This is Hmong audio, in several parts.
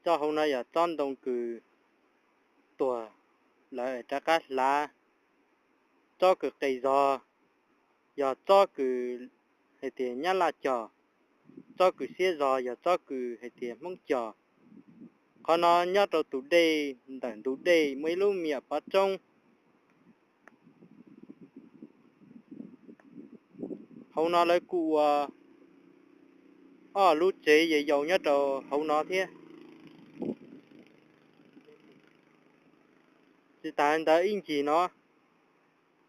Tsob hauv no yog tsob ntoo kws tuag lawm rov qab hlav. Tsob kws qis zog yog tsob kws hais tias Nyab Laj cog, tsob kws siab zog yog tsob kws hais tias Hmoob cog. Qhov no nyob rau tus dej, ntawm ntug dej muaj ib lub me nyuam pov roob. Hauv no lawv kuj ua ob lub tsev yau yau nyob rau hauv no thiab. Tsis tas ntawd ib ncig no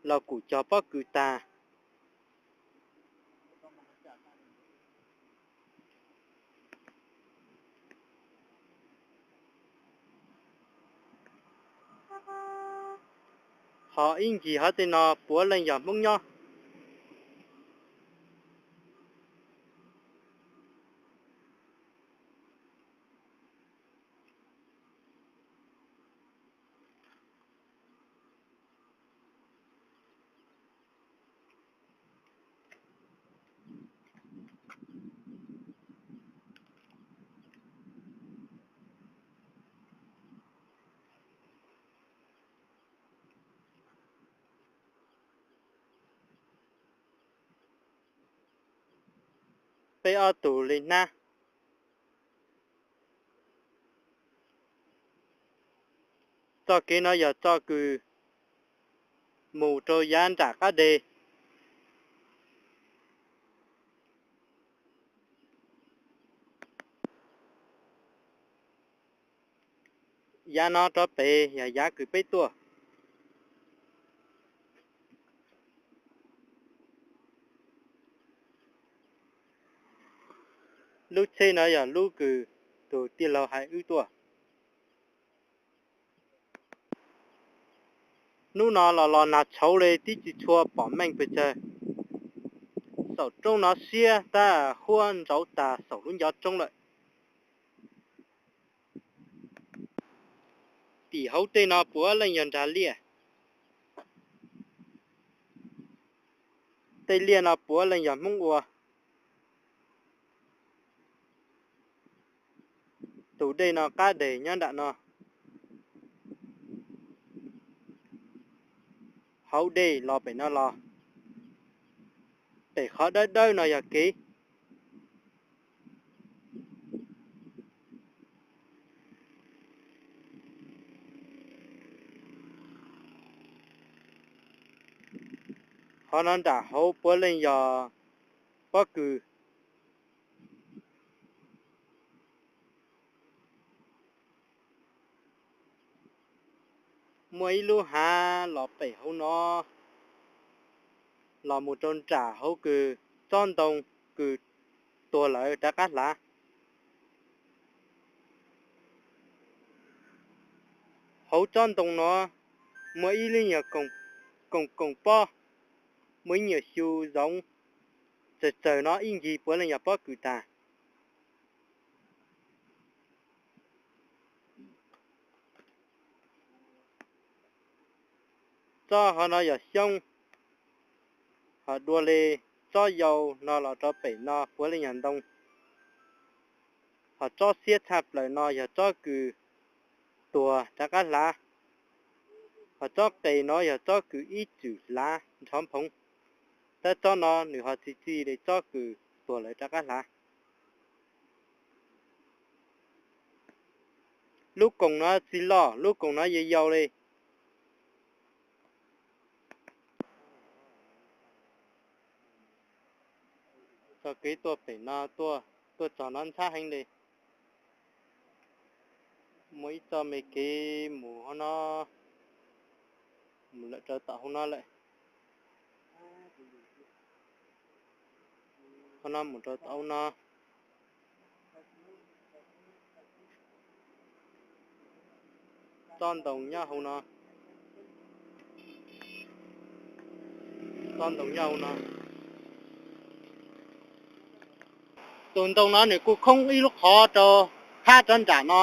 los kuj cog pob kws tag. Ho ib ncig hov tej no puav leej yog Hmoob nyob. Peb ob tug li hnab. Txoj kev no yog txoj kws mus rau yav nram qab deg. Yav no rov pem yog yav kws peb tuaj. Lub tsheb no yog lub kws tus tij laug hais wb tuaj. Hnub no los los nag tshauv li tib tsis tshua pom meej pes tsawg. Saum roob no siab tab huab ntsauv tas saum lub ncov roob lawm. Tim hauv tej no puav leej yog nrag liaj. Tej liaj no puav leej yog Hmoob ua. Tus dej no qab deg nyob nram no. Hauv dej los pem no los, pem qhov dawb dawb no yog kev. Qhov no nram hauv puav leej yog pob kws. Muaj ib lub hav los pem hauv no, los mus rau nram hauv kws tsob ntoo kws tuag lawm rov qab hlav. Hauv tsob ntoo no muaj ib lub nyuag koom koom pob, muaj ib nyuag xyu zoov, tsawg tsawg no ib ncig puav leej yog pob kws tag. Tsob hov no yog xyoob, ho dua li tsob yau no los rau pem no puav leej yog ntoo. Ho tsob siab tshaj plaws no yog tsob kws tuag rov qab hlav. Ho tsob qis no yog tsob kws ib txwm hlav nrov nphoov, tab tsob no nws ho txi txi li tsob kws tuag lawm rov qab hlav. Lub koom no txi loj, lub koom no yau yau li. Txoj kev tuaj pem no tuaj, tuaj txog no ntxhab heev li. Muaj ib txoj me kev mus hauv no, mus lawm rau tom hauv no lawm. Hauv no mus rau tom hauv no. Tsob ntoo nyob hauv no. Tsob ntoo nyob hauv no. Tus ntoo no nws kuj khoob ib lub qhov rau phab rov nram no.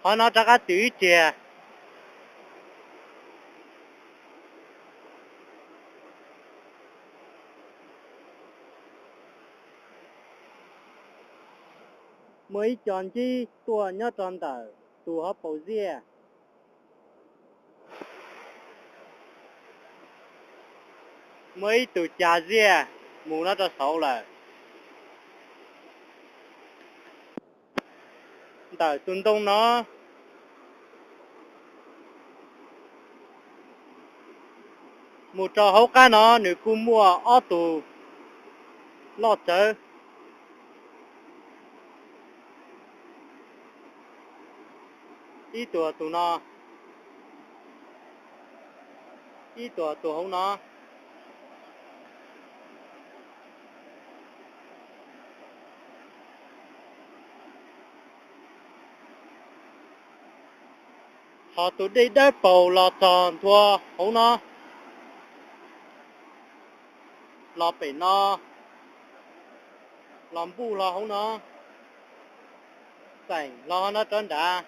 Qhov no rov qab twm ib tiag. Muaj ib co ncib tuaj nyob rau ntawm tus hauv paus ziaj. Muaj ib tug ca ziaj mus nyob rau saud lawm. Ntawm tus ntoo no mus rau hauv qab no nws kuj muaj ob tug loj tsawv. Ib tug tus no, ib tug tus hauv no. Ho tus dej dawb paug los txog ntua hauv no, los pem no, los npuj hlo hauv no, xeem hlo no rov nrad.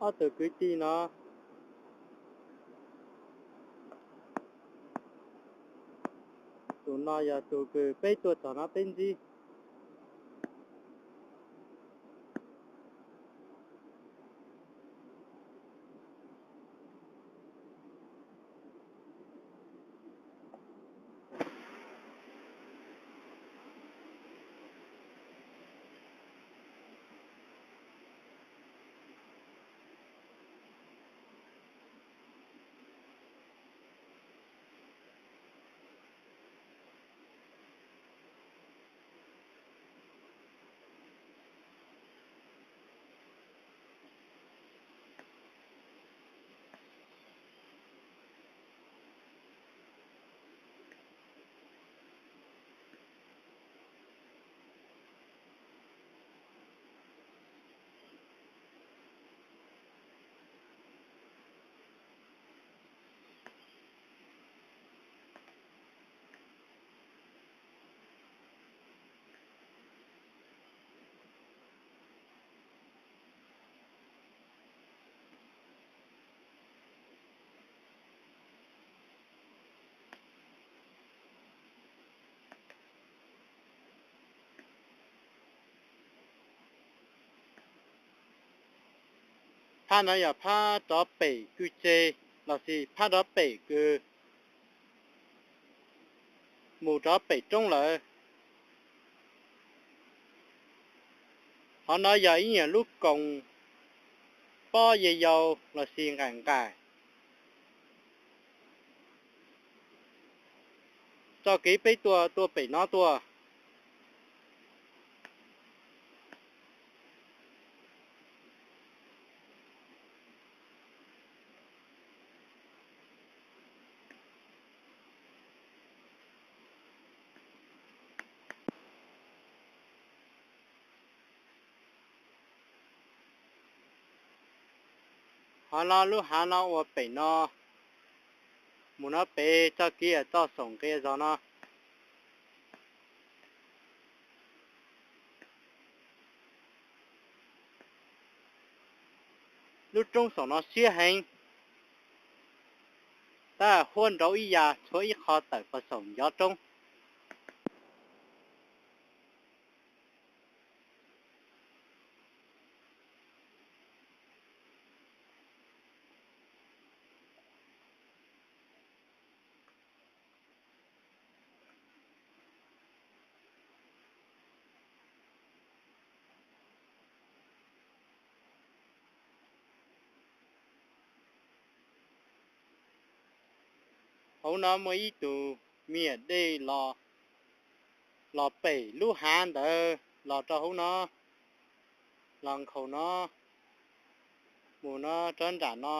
Ob tug kwv tij no, tus no yog tus kws peb tuaj txog no peb ntsib. Phab no yog phab rov pem kws tsev lossis phab rov pem kws mus rov pem roob lawm. Qhov no yog ib nyuag lub koos pob ye yau lossis nqaim nqaim. Txoj kev peb tuaj tuaj pem no tuaj. Qhov no lub hav no ua pem no mus no pem txoj kev txoj xoom nqia zog no. Lub roob xoom no siab heev, tab huab nraud ib ya tshuav ib qho tawm pos xoom ncov roob. Hauv no muaj ib tug me nyuam dej los, los pem lub hav ntawd los rau hauv no, los nkhaus no, mus no rau nram no,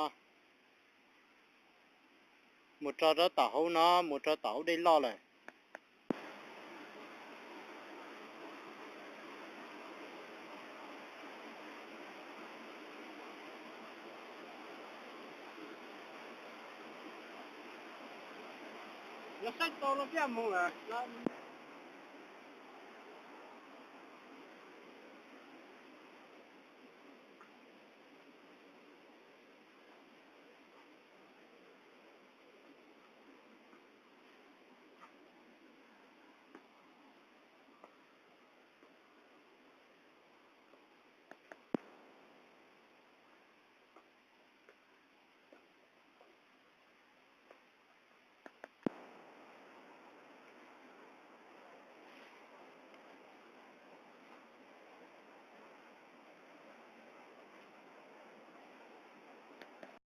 mus rau rau tom hauv no, mus rau tom hauv dej loj lawm. Yog saib tau los thiaj mus lawm no.